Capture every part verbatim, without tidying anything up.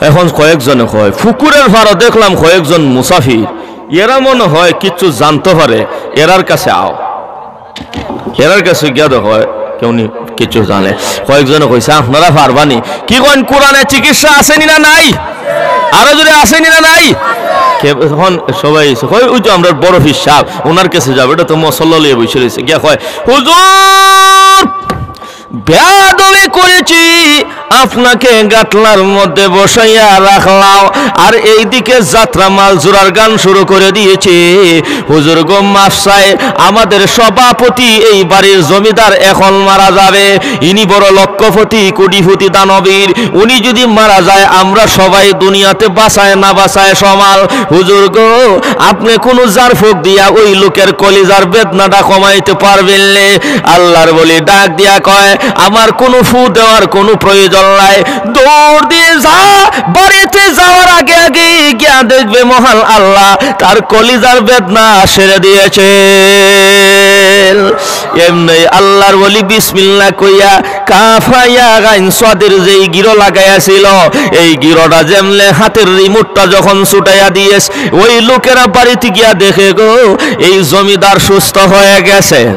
এখন কয়েকজনে কয়, ফুকুরের পারো দেখলাম কয়েকজন মুসাফির, এরা মনে হয় কিচ্ছু জানতে পারে, এরার কাছে আও। এরার কাছে গিয়া দেখো, কেউ নি কিছু জানে। কয়েকজনে কইছে, "আপনারা পারবানি?" কি কইন, কোরআনে চিকিৎসা আছেনি না নাই? আরো জোরে, আছেনি না নাই? কে-, এখন সবাই কয়, "ওই তো আমরার বড় পীর সাহেব, ওনার কাছে যাবো।" এটা তো মসল্লা লইয়া বসে রয়েছে। গিয়া কয়, "হুজুর, বেয়াদবি করেছি, আপনাকে গাটলার মধ্যে বসাইয়া রাখলাম, আর এইদিকে যাত্রা মাল জোরার গান শুরু করে দিয়েছে। হুজুর গো, মাফ চাই, আমাদের সভাপতি এই বাড়ির জমিদার এখন মারা যাবে। ইনি বড় লক্ষপতি, কোটিপতি দানবীর। উনি যদি মারা যায়, আমরা সবাই দুনিয়াতে বাঁচায় না বাঁচায় সমান। হুজুর গো, আপনি কোনো ঝাড়ফুঁক দিয়া ওই লোকের কলিজার বেদনাটা কমাইতে পারবেন নে?" আল্লাহর ওলি ডাক দিয়া কয়, "আমার কোনো ফু দেওয়ার কোনো প্রয়োজন নাই, দৌড় দিয়ে যা, বাড়িতে যাওয়ার আগে আগে গিয়া দেখবে মহান আল্লাহ তার কলিজার বেদনা সেরে দিয়েছেন।" এমনি আল্লাহর ওলি বিসমিল্লাহ কইয়া কাফ ইয়া গাইন সদের যেই গিরো লাগাইয়া ছিল, এই গিরোটা যেমনে হাতের রিমোটটা যখন ছুটাইয়া দিয়েস, ওই লোকেরা বাড়িতে গিয়া দেখে গো, এই জমিদার সুস্থ হয়ে গেছে।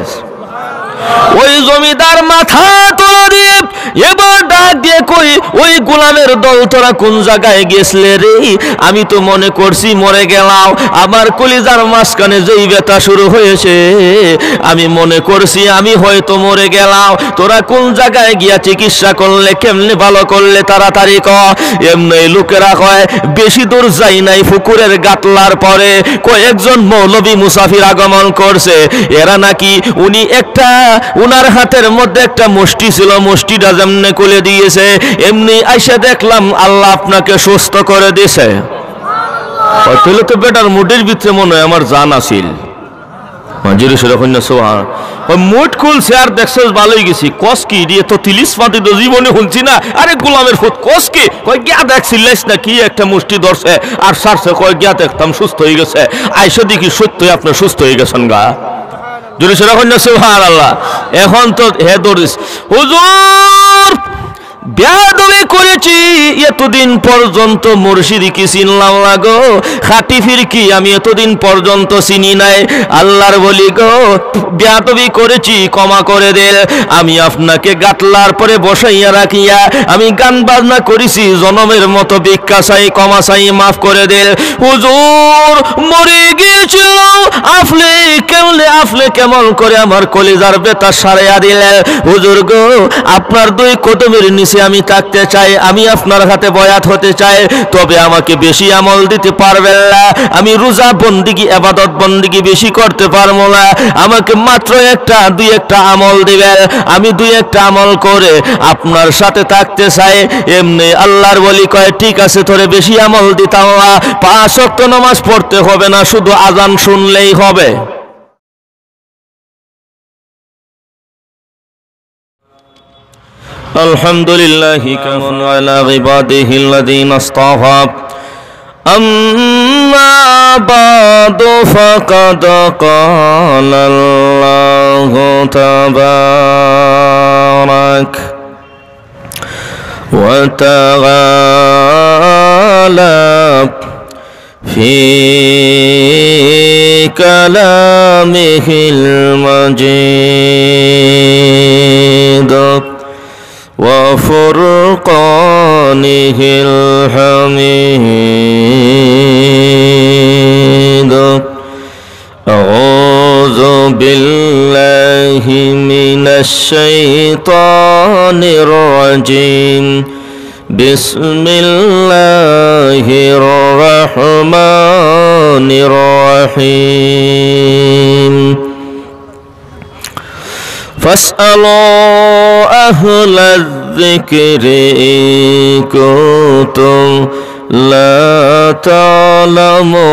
ওই জমিদার মাথা তুলে দিয়ে এবার ডাক দিয়ে কই, "ওই গোলামের দল, তোরা কোন জায়গায় গেছলে রে? আমি তো মনে করছি মরে গেলাম, আমার কলিজার মাঝখানে যেই ব্যথা শুরু হয়েছে, আমি মনে করছি আমি হয়তো মরে গেলাম। তোরা কোন জায়গায় গিয়া চিকিৎসা করলে, কেমনে ভালো করলে, তাড়াতাড়ি ক।" এমনি লোকেরা কয়, "বেশি দূর যাই নাই, ফুকুরের গাটলার পরে কয়েকজন মৌলবী মুসাফির আগমন করছে, এরা নাকি উনি একটা, উনার হাতের মধ্যে একটা মুষ্টি ছিল, মুষ্টিটা যেমনে খুলে দিয়েছে, এমনি আইসা দেখলাম আল্লাহ আপনাকে সুস্থ করে দিছে।" অ, তাহলে তো বেটার মুটির ভিতরে মনে হয় আমার জান আছিল। হ্যাঁ, জোরে সোরে কইন না, সুবহান। ওই মুট খুলছে আর দেখছে ভালোই গেছি। কস কি? দিয়ে তো তিলিশ মাটি তো জীবনে শুনছি না। আরে গোলামের ফুত, কস কি? কয়, "গিয়া দেখ, চিল্লাইস না, কি একটা মুষ্টি ধরছে আর সারছে।" কয়, "গিয়া দেখতাম, সুস্থ হয়ে গেছে।" আইসা দেখি সত্যই আপনি সুস্থ হয়ে গেছেন গা। জোরে সোরে কইন না, সুবহানাল্লাহ। এখন তো হে দৌড়িস, "হুজুর, বেয়াদবি করেছি, এতদিন পর্যন্ত মুর্শিদ কি চিনলাম না গো, খাঁটি পীর কি আমি এতদিন পর্যন্ত চিনি নাই। আল্লাহর ওলি গো, বেয়াদবি করেছি, ক্ষমা করে দেন। আমি আপনাকে গাটলার পরে বসাইয়া রাখিয়া আমি গান বাজনা করেছি, জনমের মতো ভিক্ষা চাই, ক্ষমা চাই, মাফ করে দেন।" হুজুর মরে গিয়েছিল, আপনি কেমনে, আপনি কেমন করে আমার কলিজার বেতা সারাইয়া দিলেন? হুজুর গো, আপনার দুই কদমের নিচে আমি থাকতে চাই, আমি আপনার হাতে বয়াত হতে চাই, তবে আমাকে বেশি আমল দিতে পারবেন না। আমি রোজা বন্দিগি, এবাদত বন্দিগি বেশি করতে পারবো না, আমাকে মাত্র একটা, দুই একটা আমল দিবেন, আমি দুই একটা আমল করে আপনার সাথে থাকতে চাই। এমনি আল্লাহর ওলি কয়, "ঠিক আছে, তোরে বেশি আমল দিতাম না, পাঁচ ওয়াক্ত নামাজ পড়তে হবে না, শুধু আজান শুনলেই হবে।" الحمد لله كمن على عباده الذين اصطفى. أما بعد، فقد قال الله تبارك وتعالى في كلامه المجيد وفرقانه الحميد. أعوذ بالله من الشيطان الرجيم. بسم الله الرحمن الرحيم. فاسألوا أهل الذكر إن كنتم لا تعلمون.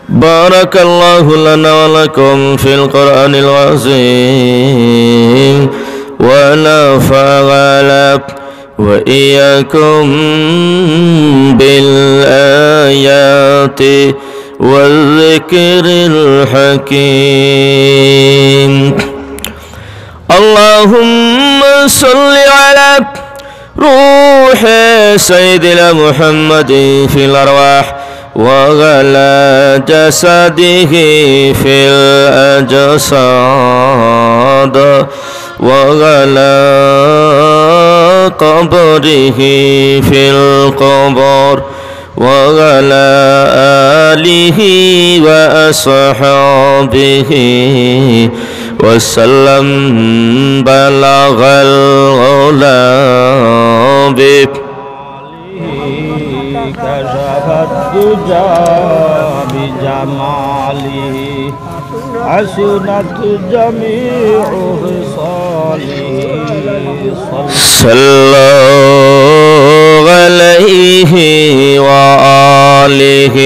بارك الله لنا ولكم في القرآن العظيم، ونفعنا وإياكم بالآيات والذكر الحكيم. اللهم صل على روح سيدنا محمد في الأرواح، وعلى جسده في الأجساد، وعلى قبره في القبور، وعلى آله وأصحابه وسلم بلغ العلا بكماله، كشف الدجى بجماله، حسنت جميع خصاله. صلوا عليه وآله.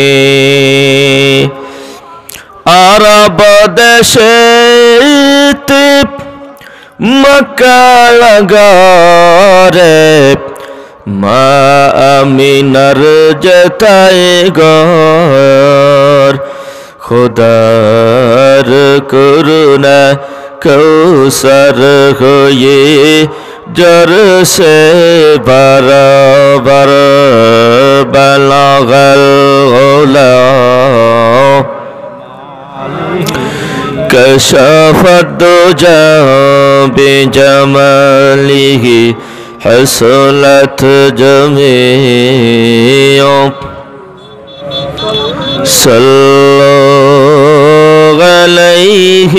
আরব দেশেতে মক্কা লাগরে, মা আমিনার যেতায় ঘর, খুদার করুণা কৌসর হয়ে ঝরসে বারবার। بلغ العلا كشف الدجى بجماله، حصلت جميع. صلوا عليه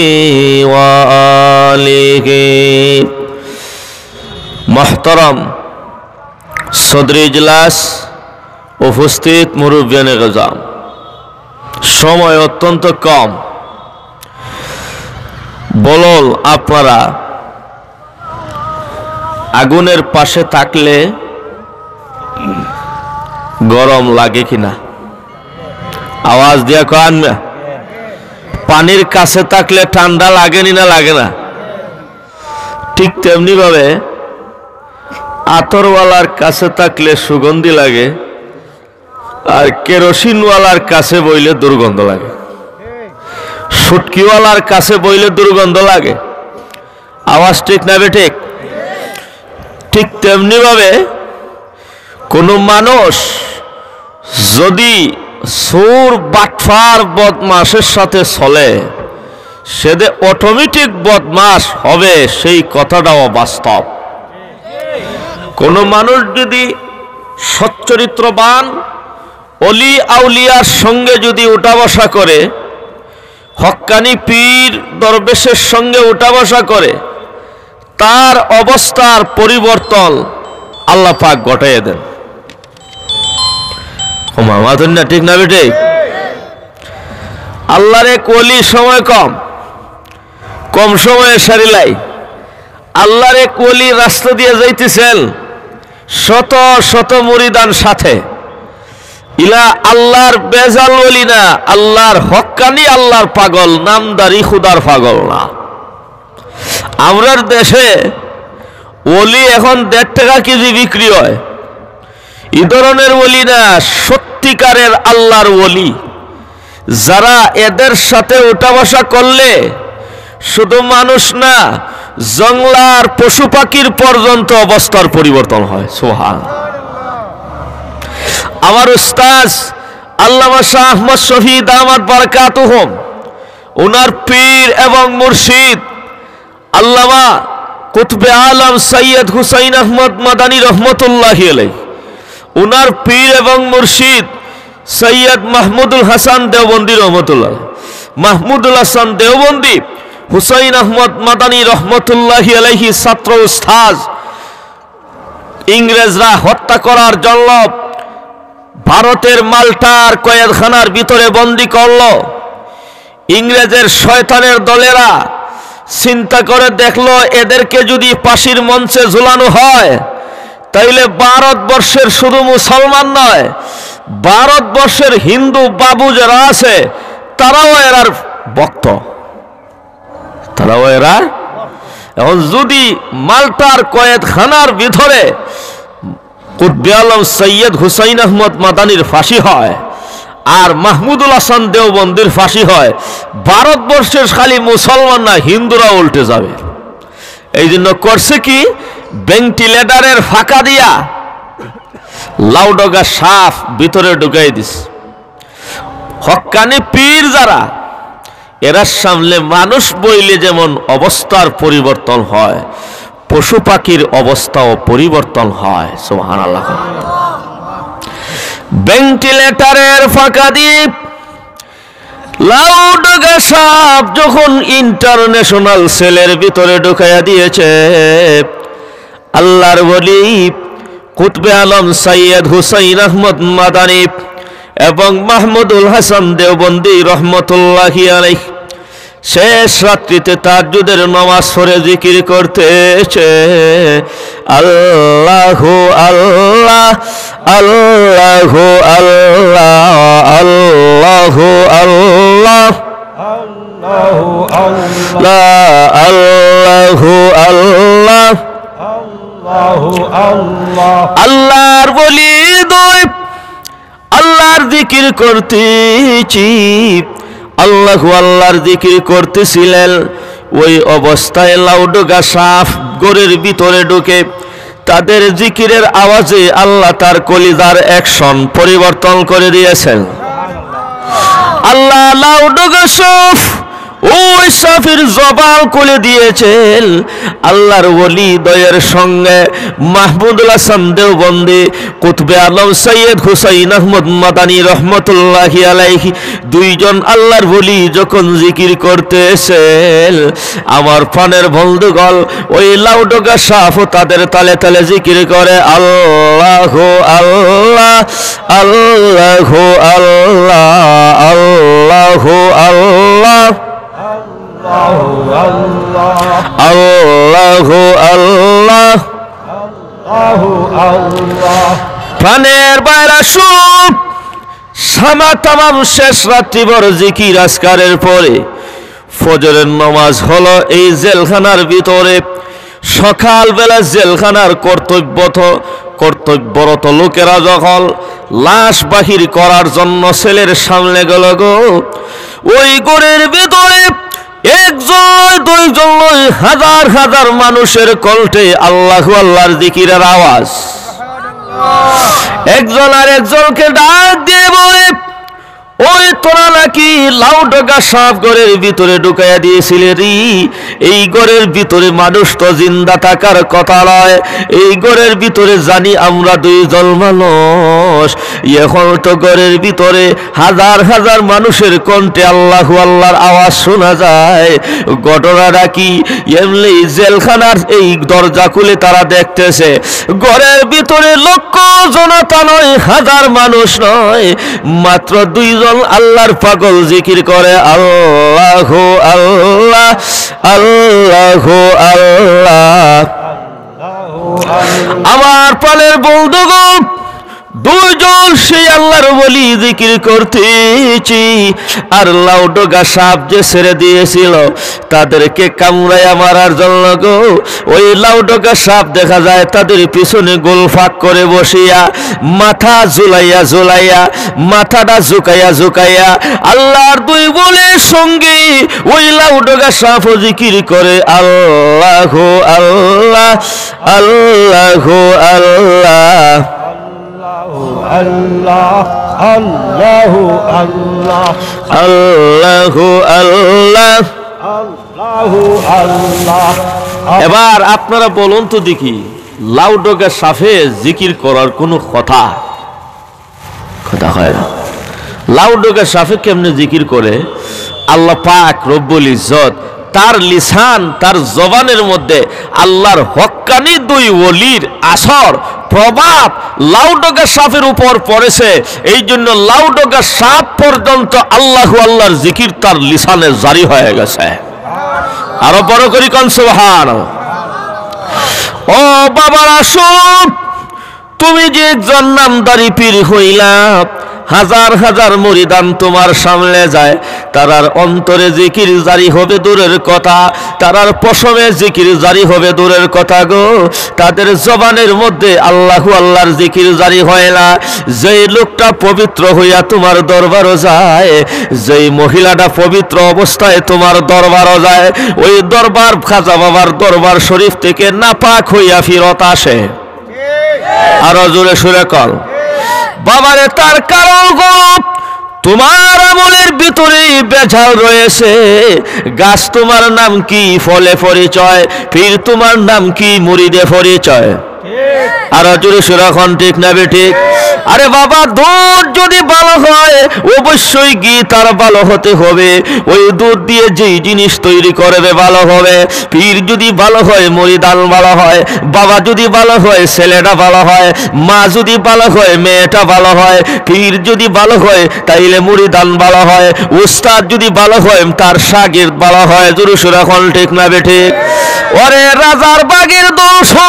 وآله. محترم صدر اجلاس، উপস্থিত মুরব্বিয়ানে গজাম, সময় অত্যন্ত কম। বলুন, আপনারা আগুনের পাশে থাকলে গরম লাগে কিনা? আওয়াজ দিয়া কন না। পানির কাছে থাকলে ঠান্ডা লাগে নি না লাগে না? ঠিক তেমনি ভাবে আতরওয়ালার কাছে থাকলে সুগন্ধি লাগে, আর কেরোসিনওয়ালার কাছে বইলে দুর্গন্ধ লাগে, শুটকিওয়ালার কাছে বইলে দুর্গন্ধ লাগে। আওয়াজ ঠিক না বেঠিক? ঠিক তেমনি ভাবে কোনো মানুষ যদি চোর, বাটপার, বদমাশের সাথে চলে, সে যে অটোমেটিক বদমাশ হবে, সেই কথাটাও বাস্তব। কোনো মানুষ যদি সচ্চরিত্রবান, অলি আউলিয়ার সঙ্গে যদি উঠা বসা করে, হক্কানি পীর দরবেশের সঙ্গে উঠা বসা করে, তার অবস্থার পরিবর্তন আল্লাহ পাক ঘটাইয়া দেন। ও মামা, তো না, ঠিক না বেঠিক? আল্লাহর এক ওলি সময় কম, কম সময়ে সারিলাই। আল্লাহর এক ওলি রাস্তা দিয়া যাইতেছেন, শত শত মুরিদান সাথে। ইলা আল্লাহর বেজাল ওলি না, আল্লাহর হক্কানি, আল্লাহর পাগল, নামধারী খুদার পাগল না। আমরার দেশে ওলি এখন দেড় টাকা কেজি বিক্রি হয়। ই ধরনের ওলি না, সত্যিকারের আল্লাহর ওলি। যারা এদের সাথে উঠা বসা করলে শুধু মানুষ না, জংলার পশু পাখির পর্যন্ত অবস্থার পরিবর্তন হয়। সুবহান। আমার উস্তাদ আল্লামা শাহ আহমদ শফি দামাত বারাকাতুহুম, ওনার পীর এবং মুর্শিদ আল্লামা কুতবে আলম সৈয়দ হুসাইন আহমদ মাদানী রহমতুল্লাহি আলাইহি, উনার পীর এবং মুর্শিদ সৈয়দ মাহমুদুল হাসান দেওবন্দি রহমতুল্লাহ, মাহমুদুল হাসান দেওবন্দি, হুসাইন আহমদ মাদানী রহমতুল্লাহি আলাইহি ছাত্র উস্তাদ, ইংরেজরা হত্যা করার জন্য ভারতের মাল্টার কয়েদখানার ভিতরে বন্দী করলো। ইংরেজের শয়তানের দলেরা চিন্তা করে দেখলো, এদেরকে যদি ফাঁসির মঞ্চে ঝুলানো হয়, তাইলে ভারতবর্ষের শুধু মুসলমান নয়, ভারতবর্ষের হিন্দু বাবু যারা আছে, তারাও এরার ভক্ত, তারাও এরার। এখন যদি মাল্টার কয়েদখানার ভিতরে কুতবে আলম সৈয়দ হুসাইন আহমদ মাদানির ফাঁসি হয় আর মাহমুদুল হাসান দেওবন্দির ফাঁসি হয়, ভারতবর্ষের খালি মুসলমান না, হিন্দুরা উল্টে যাবে। এই জন্য করছে কি, ভেন্টিলেটরের ফাঁকা দিয়া লাউডগা সাপ ভিতরে ঢুকাই দিছে। হক্কানি পীর যারা, এরার সামনে মানুষ বইলে যেমন অবস্থার পরিবর্তন হয়, পশু পাখির অবস্থাও পরিবর্তন হয়। সুবহানাল্লাহ। ভেন্টিলেটরের ফাঁকা দিয়ে লাউডগা সাপ যখন ইন্টারন্যাশনাল সেলের ভিতরে ঢুকাইয়া দিয়েছে, আল্লাহর ওলি কুতবে আলম সৈয়দ হুসাইন আহমদ মাদানী এবং মাহমুদুল হাসান দেওবন্দি রহমতুল্লাহি আলাইহ শেষ রাত্রিতে তাহাজ্জুদের নামাজ পড়ে জিকির করতেছে, আল্লাহু আল্লাহ, আল্লাহু আল্লাহ, আল্লাহু আল্লাহ, আল্লাহু আল্লাহ। লা, আল্লাহু আল্লাহ। আল্লাহু আল্লাহ। আল্লাহর ওলি দুই আল্লাহর জিকির করতেছি, আল্লাহু আল্লাহর জিকির করতেছিলেন। ওই অবস্থায় লাউডগা সাপ ঘরের ভিতরে ঢুকে তাদের জিকিরের আওয়াজে আল্লাহ তার কলিজার অ্যাকশন পরিবর্তন করে দিয়েছেন। আল্লাহ লাউডগা সাপ, ওই সাপের জবান খুলে দিয়েছেন। আল্লাহর ওলি দয়ের সঙ্গে মাহমুদুল হাসান দেওবন্দি, কুতবে আলম সৈয়দ হুসাইন আহমদ মাদানী রহমতুল্লাহি আলাইহি, দুইজন আল্লাহর ওলি যখন জিকির করতেছেন, আমার প্রাণের বন্ধুগণ, ওই লাউডগা সাপও তাদের তালে তালে জিকির করে, আল্লাহু আল্লাহ, আল্লাহু আল্লাহ, আল্লাহু আল্লাহ, আল্লাহু আল্লাহ। আল্লাহু আল্লাহ। আল্লাহু আল্লাহ। প্রাণের ভাইরা শুন, সামা তামাম শেষ রাত্রিভর জিকির আজকারের পরে ফজরের নামাজ হলো এই জেলখানার ভিতরে। সকালবেলা জেলখানার কর্তব্যত-, কর্তব্যরত লোকেরা যখন লাশ বাহির করার জন্য সেলের সামনে গেল গো, ওই ঘরের ভিতরে একজন নয়, দুইজন নয়, হাজার হাজার মানুষের কণ্ঠে আল্লাহু আল্লাহর জিকিরের আওয়াজ। একজন আর একজনকে ডাক দিয়ে বলে, "ওই তোরা নাকি লাউডগা সাপ ঘরের ভিতরে ঢুকাইয়া দিয়েছিলে রে? এই ঘরের ভিতরে মানুষ তো জিন্দা থাকার কথা নয়, এই ঘরের ভিতরে জানি আমরা দুইজন মানুষ, এখন তো ঘরের ভিতরে হাজার হাজার মানুষের কণ্ঠে আল্লাহু আল্লাহর আওয়াজ শোনা যায়। ঘটনাটা কি?" এমনি জেলখানার এই দরজা খুলে তারা দেখতেছে, ঘরের ভিতরে লক্ষ জনতা নয়, হাজার মানুষ নয়, মাত্র দুইজন আল্লাহর পাগল জিকির করে, আল্লাহু আল্লাহ, আল্লাহু আল্লাহ। আমার প্রাণের বন্ধুগণ, দুইজন সেই আল্লাহর ওলি জিকির করতেছি, আর লাউডগা সাপ যে ছেড়ে দিয়েছিল, তাদেরকে কামড়াইয়া মারার জন্য গো, ওই লাউডগা সাপ দেখা যায় তাদের পিছনে গোলফাক করে বসিয়া, মাথা ঝুলাইয়া ঝুলাইয়া, মাথাটা ঝুকাইয়া ঝুকাইয়া, আল্লাহর দুই বলের সঙ্গে ওই লাউডগা সাপও জিকির করে, আল্লাহু আল্লাহ, আল্লাহু আল্লাহ। আল্লাহু আল্লাহ, আল্লাহু আল্লাহ। আল্লাহু আল্লাহ, আল্লাহু আল্লাহ। এবার আপনারা বলুন তো দেখি, লাউডগা সাপে জিকির করার কোনো কথা? কথা হয় না। লাউডগা সাপে কেমনে জিকির করে? আল্লাহ পাক রব্বুল ইজ্জত তার লিসান, তার জবানের মধ্যে আল্লাহর হক্কানি দুই ওলির আসর, প্রভাব লাউডগা সাপের উপর পড়েছে। এই জন্য লাউডগা সাপ পর্যন্ত আল্লাহু আল্লাহর জিকির তার লিসানে জারি হয়ে গেছে। আরো বড় করি কন সুবহান। ও বাবার আসুন, তুমি যে একজন নামধারী পীর হইলা, হাজার হাজার মুরিদান তোমার সামনে যায়, তারার অন্তরে জিকির জারি হবে দূরের কথা, তারার পশমে জিকির জারি হবে দূরের কথা গো। তাদের জবানের মধ্যে আল্লাহু আল্লাহর জিকির জারি হয় না। যেই লোকটা পবিত্র হইয়া তোমার দরবারও যায়, যেই মহিলাটা পবিত্র অবস্থায় তোমার দরবারও যায়, ওই দরবার খাজা বাবার দরবার শরীফ থেকে নাপাক হইয়া ফিরত আসে। আরো জোরে সুরে কও। বাবারে, তার কারণ গো, তোমার আমলের ভিতরে ভেজাল রয়েছে। গাছ তোমার নাম কি? ফলে পরিচয়। পীর তোমার নাম কি? মুরিদে পরিচয়। আরো জোরে সুরে কও, ঠিক না বেঠিক? আরে বাবা, দুধ যদি ভালো হয়, অবশ্যই ঘি তার ভালো হতে হবে। ওই দুধ দিয়ে যেই জিনিস তৈরি করবে, ভালো হবে। পীর যদি ভালো হয়, মুরিদান ভালো হয়। বাবা যদি ভালো হয়, ছেলেটা ভালো হয়। মা যদি ভালো হয়, মেয়েটা ভালো হয়। পীর যদি ভালো হয়, তাইলে মুরিদান ভালো হয়। উস্তাদ যদি ভালো হয়, তার শাগির্দ ভালো হয়। জোরে সুরে কও, ঠিক না বেঠিক? ওরে রাজার বাগির দল,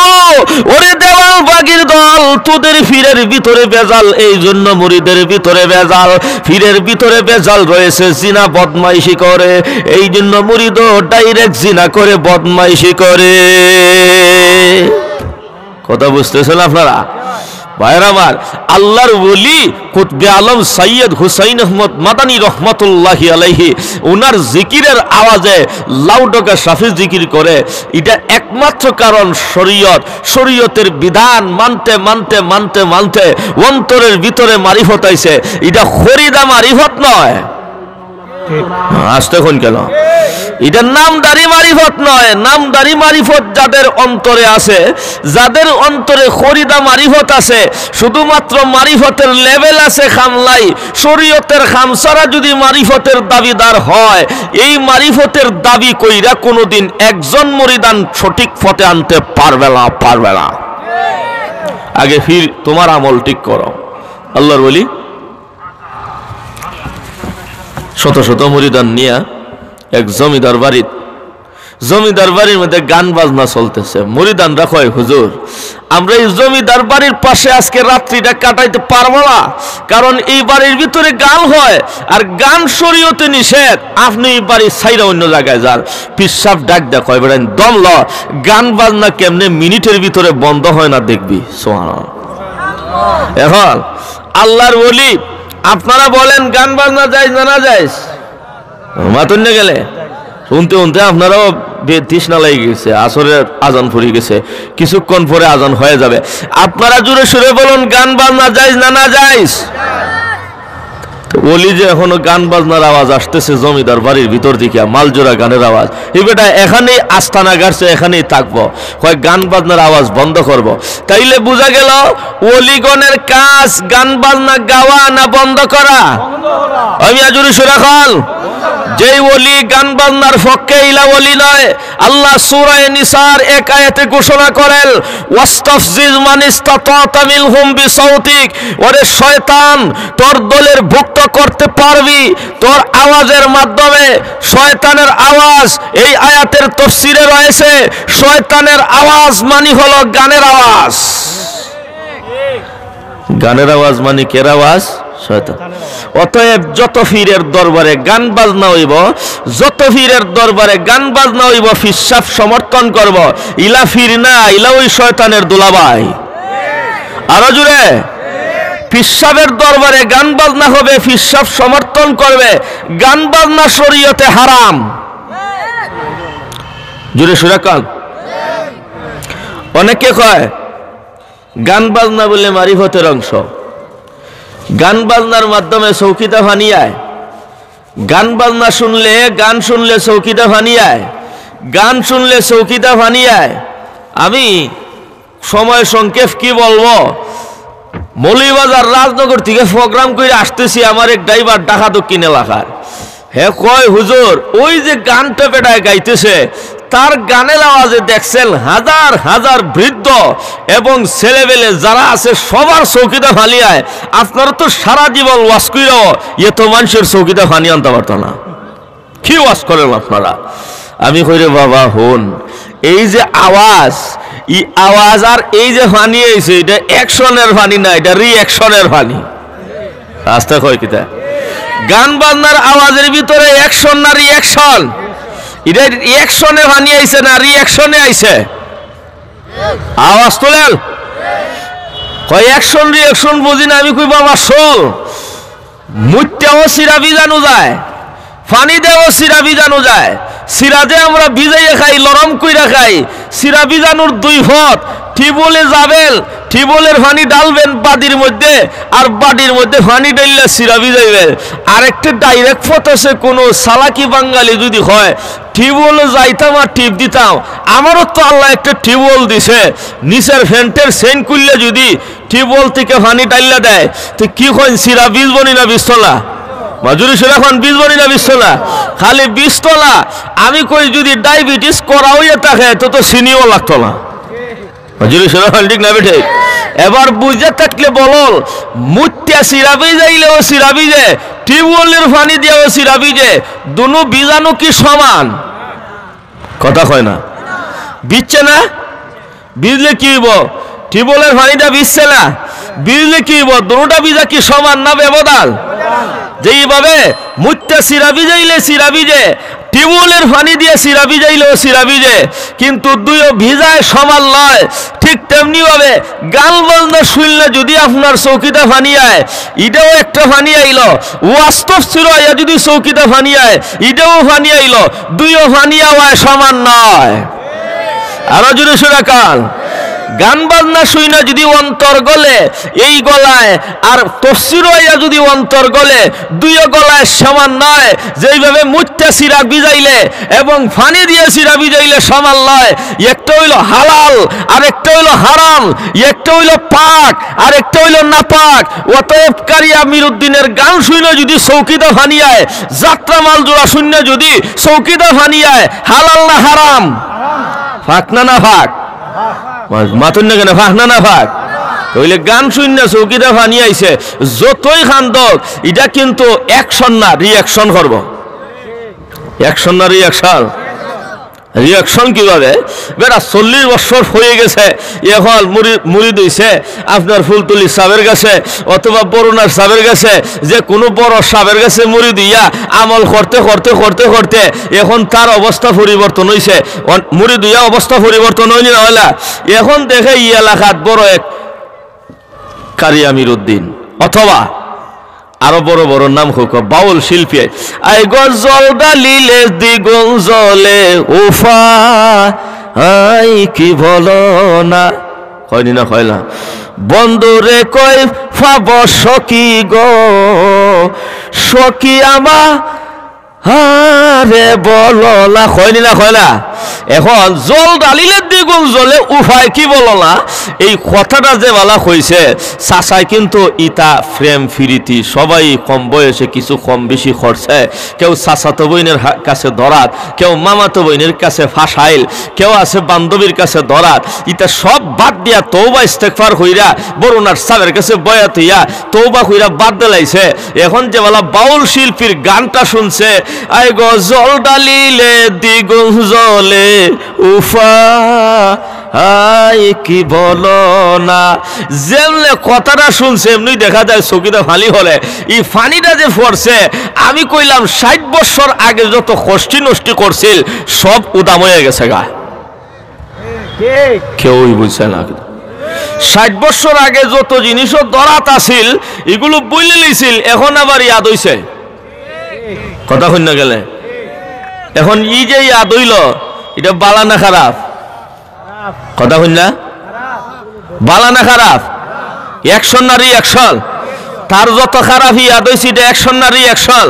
ওরে দেওয়াল বাগির দল, তোদের পীরের ভিতরে ভেজাল, এই জন্য মুরিদের ভিতরে ভেজাল। পীরের ভিতরে ভেজাল রয়েছে, জিনা বদমাইশি করে, এই জন্য মুরিদও ডাইরেক্ট জিনা করে, বদমাইশি করে। কথা বুঝতেছেন আপনারা? ভাইরা আমার, আল্লাহর ওলি কুতবে আলম সৈয়দ হুসাইন আহমদ মাদানী রহমতুল্লাহি আলাইহি, ওনার জিকিরের আওয়াজে লাউডকা সাফি জিকির করে, এটা একমাত্র কারণ শরীয়ত, শরীয়তের বিধান মানতে মানতে মানতে মানতে অন্তরের ভিতরে মারিফত আইছে। এটা খরিদা মারিফত নয়। আস্তে কইন কেন? এটা নামদারি মারিফত নয়। নামদারি মারিফত যাদের অন্তরে আছে, যাদের অন্তরে খরিদা মারিফত আছে, শুধুমাত্র মারিফতের লেভেল আছে খামলাই, শরীয়তের খামছাড়া যদি মারিফতের দাবিদার হয়, এই মারিফতের দাবি কইরা কোনোদিন একজন মুরিদান সঠিক পথে আনতে পারবে না, পারবে না। আগে পীর তোমার আমল ঠিক করো। আল্লাহর ওলি শত শত মুরিদান নিয়া এক জমিদার বাড়িত, জমিদার বাড়ির মধ্যে গান বাজনা চলতেছে। মুরিদানরা কয়, "হুজুর, আমরা এই জমিদার বাড়ির পাশে আজকে রাত্রিটা কাটাইতে পারবো না, কারণ এই বাড়ির ভিতরে গান হয়, আর গান শরীয়তে নিষেধ। আপনি এই বাড়ি ছাইরা অন্য জায়গায় যান।" পীর সাব ডাক দেয়, কয়, "বেটা, দম ল, গান বাজনা কেমনে মিনিটের ভিতরে বন্ধ হয় না দেখবি।" সুবহানাল্লাহ। এখন আল্লাহর ওলি, আপনারা বলেন, গান বাজনা জায়েজ না না জায়েজ? মাতুন না গেলে শুনতে শুনতে আপনারাও বে-, তৃষ্ণা লেগে গেছে, আসরের আজান পড়ে গেছে, কিছুক্ষণ পরে আজান হয়ে যাবে। আপনারা জোরে সুরে বলুন, গান বাজনা জায়েজ না না জায়েজ? তো ওলি যে এখনো গান বাজনার আওয়াজ আসতেছে জমিদার বাড়ির ভিতর দিকে, মালজোড়া গানের আওয়াজ, এই বেটা এখানেই আস্তানা গাড়ছে, এখানেই থাকবো। কয়, "গান বাজনার আওয়াজ বন্ধ করব।" তাইলে বুঝা গেল, ওলিগণের কাজ গান বাজনা গাওয়া না বন্ধ করা? আমি আজুরি সুরাখাল, যেই ওলি গান বাজনার পক্ষে, ইলা ওলি নয়। আল্লাহ সূরায়ে নিসার এক আয়াতে ঘোষণা করেন, "ওয়াস্তাফজিজ মানিস্তাতাতা মিনহুম বিসাউতিক।" ওরে শয়তান, তোর দলের ভুক্ত করতে পারবি তোর আওয়াজের মাধ্যমে। শয়তানের আওয়াজ, এই আয়াতের তফসিরে রয়েছে, শয়তানের আওয়াজ মানি হলো গানের আওয়াজ। গানের আওয়াজ মানি কের আওয়াজ? শয়তান। অতএব যত পীরের দরবারে গান বাজনা হইব, যত পীরের দরবারে গান বাজনা হইব, পীর সাব সমর্থন করব। ইলা পীর না, ইলা ওই শয়তানের দুলাভাই। আরো জোরে, পীর সাবের দরবারে গান বাজনা হবে, পীর সাব সমর্থন করবে। গান বাজনা শরীয়তে হারাম। জোরে সুরাকাল। অনেকে কয়, গান বাজনা বলে মারিফতের অংশ। গান বাজনার মাধ্যমে চৌকিটা ফানি আয়। গান বাজনা শুনলে, গান শুনলে চৌকিটা ফানি আয়। গান শুনলে চৌকিটা ফানি আয়। আমি সময় সংক্ষেপ কি বলবো, মৌলভীবাজার রাজনগর থেকে প্রোগ্রাম করে আসতেছি, আমার এক ড্রাইভার ঢাকা দক্ষিণ এলাকার। হে কয়, "হুজুর, ওই যে গানটা বেটায় গাইতেছে, তার গানের আওয়াজে দেখছেন হাজার হাজার বৃদ্ধ এবং ছেলেবেলে যারা আছে সবার চৌকিটা ফানি আয়। আপনারা তো সারা জীবন ওয়াজ কইরাও এত মানুষের চৌকিটা ফানি আনতে পারতো না, কি ওয়াজ করেন আপনারা?" আমি কই, "রে বাবা, হুন, এই যে আওয়াজ, এই আওয়াজ আর এই যে ফানি আইছে, এটা অ্যাকশনের ফানি না, এটা রিঅ্যাকশনের ফানি।" আস্তে কয় কিতা? গান বাজনার আওয়াজের ভিতরে অ্যাকশন না রিঅ্যাকশন? এটা অ্যাকশনে পানি আইছে না রিঅ্যাকশনে আইছে? আওয়াজ তোলেন। কয় অ্যাকশন রিঅ্যাকশন বুঝি না। আমি কই, বাবা শোন, মুইত্তাও সিরা ভিজানো যায়, পানি দেও সিরা ভিজানো যায়। সিরা যে আমরা ভিজাইয়া খাই, লরম কইরা খাই, সিরা ভিজানোর দুই পথ। টিউবওয়েলে যাবেন, টিউবওয়েলের পানি ঢালবেন বাটির মধ্যে, আর বাটির মধ্যে পানি ঢাইল্লা সিরা ভিজাইবেন। আরেকটা ডাইরেক্ট পথ আছে, কোনো চালাকি বাঙালি যদি হয়, টিউবওয়েলে যাইতাম আর টিপ দিতাম, আমারও তো আল্লায় একটা টিউবওয়েল দিছে, নিচের ফ্যানটার চেইন খুললে যদি টিউবওয়েল থেকে পানি ঢাইল্লা দেয়, তে কি কইন, সিরা ভিজবো নি না ভিজতো না? মাজুরি সুরা কইন, ভিজবো নি না ভিজতো না? খালি ভিজতো না, আমি কই যদি ডায়াবেটিস করা অইয়া থাকে, তো তো চিনিও লাগতো না। মাজুরি সুরা কইন, ঠিক না বেঠিক? এবার বুঝা থাকলে বলল, মুইত্তা সিরা ভিজাইলেও সিরা ভিজে, টিউবওয়েলের পানি দিয়াও সিরা ভিজে, দুনো ভিজানো কি সমান? কথা কয় না, ভিজছে না? ভিজলে কি অইবো? টিউবওয়েলের পানিটা ভিজছে না? ভিজলে কি অইবো? দুটা ভিজা কি সমান না ব্যবধান? যেইভাবে মুইত্তা সিরা ভিজাইলে সিরা ভিজে, টিউবওয়েলের পানি দিয়া সিরা ভিজাইলেও সিরা ভিজে, কিন্তু দুইও ভিজায় সমান লয়। ঠিক তেমনি ভাবে গান বাজনা শুনলে যদি আপনার চউখিতা পানি আয়, ইটাও একটা পানি আইলো। ওয়াজ তফসিরো আইয়া যদি চউখিতা পানি আয়, ইটাও পানি আইলো। দুইও পানি আওয়ায় সমান নয়। আরো জোরে সুরা কইন। গান বাজনা শুইনা যদি অন্তর গলে এই গলায়, আর তফসিরো আইয়া যদি অন্তর গলে, দুইও গলায় সমান নয়। যেইভাবে মুইত্তা সিরা ভিজাইলে এবং পানি দিয়া সিরা ভিজাইলে সমান লয়। একটা অইলো হালাল, আর একটা অইলো হারাম, একটা অইলো পাক, আর একটা অইলো নাপাক। অতএব কারি আমিরুদ্দিনের গান শুইনা যদি চউখিতা পানি আয়, যাত্রা মাল জোড়া শুইনা যদি চউখিতা পানি আয়, হালাল না হারাম? পাক না নাপাক? মা-, মাতুন না কেনে, পাক না নাপাক? তাইলে গান শুইনা চউখিতা পানি আইছে, যতই কান্দক, ইটা কিন্তু অ্যাকশন না, রিঅ্যাকশন করবো। অ্যাকশন না রিঅ্যাকশন? রিঅ্যাকশন কিভাবে? বেটা চল্লিশ বছর হয়ে গেছে, এখন মুরি-, মুরিদ হইছে আপনার ফুলতলি সাহেবের কাছে অথবা বরুণার সাহেবের কাছে, যে কোনো বড় সাহেবের কাছে মুরিদ হইয়া আমল করতে করতে করতে করতে এখন তার অবস্থা পরিবর্তন হইছে। অন-, মুরিদ হইয়া অবস্থা পরিবর্তন হয়নি না হইলা? এখন দেখে ই এলাকাত বড় এক কারি আমিরুদ্দিন অথবা আরো বড় বড় নাম হোক, বাউল শিল্পী। আই গজল ডালিলে দ্বিগুণ জ্বলে উফা, আই কি বলো না, কয়নি না কয়লা? বন্ধুরে কই ফাব সখী গো, সখী আমা আরে বলো না, কয়নি না কয়লা? এখন জল ডালিলে দ্বিগুণ জ্বলে উফায় কি বলো না, এই কথাটা যে বালা কইছে, চাচায় কিন্তু ইতা প্রেম ফিরিতি সবাই কম বয়সে কিছু কম বেশি করছে। কেউ চাচাতো বইনের হা-, কাছে দরাত, কেউ মামাতো বইনের কাছে ফাঁসাইল, কেউ আছে বান্ধবীর কাছে দরাত। ইতা সব বাদ দিয়া তওবা ইস্তেগফার কইরা বরুণার সাহেবের কাছে বয়াত হইয়া তওবা কইরা বাদ দিলাইছে। এখন যে বালা বাউল শিল্পীর গানটা শুনছে, আই গজল ডালিলে দ্বিগুণ জ্বলে উফা, আই কি বলো না। যেমনে কথাটা শুনছে, এমনি দেখা যায় চকিটা ফালি হলে। এই ফানিটা যে পড়ছে, আমি কইলাম, ষাট বছর আগে যত কষ্টি নষ্টি করছিল, সব উদাম হয়ে গেছে গা। কেউই বুঝছে না। ষাট বছর আগে যত জিনিসও দরাত আছিল, এগুলো বইলে লিছিল, এখন আবার ইয়াদ হইছে। কথা কইন না কেনে? এখন ই যে ইয়াদ হইল, এটা বালা না খারাপ? কথা কইন না? বালা না খারাপ? অ্যাকশন না রিঅ্যাকশন? তার যত খারাপ ইয়াদ হইছে, এটা অ্যাকশন না রিঅ্যাকশন?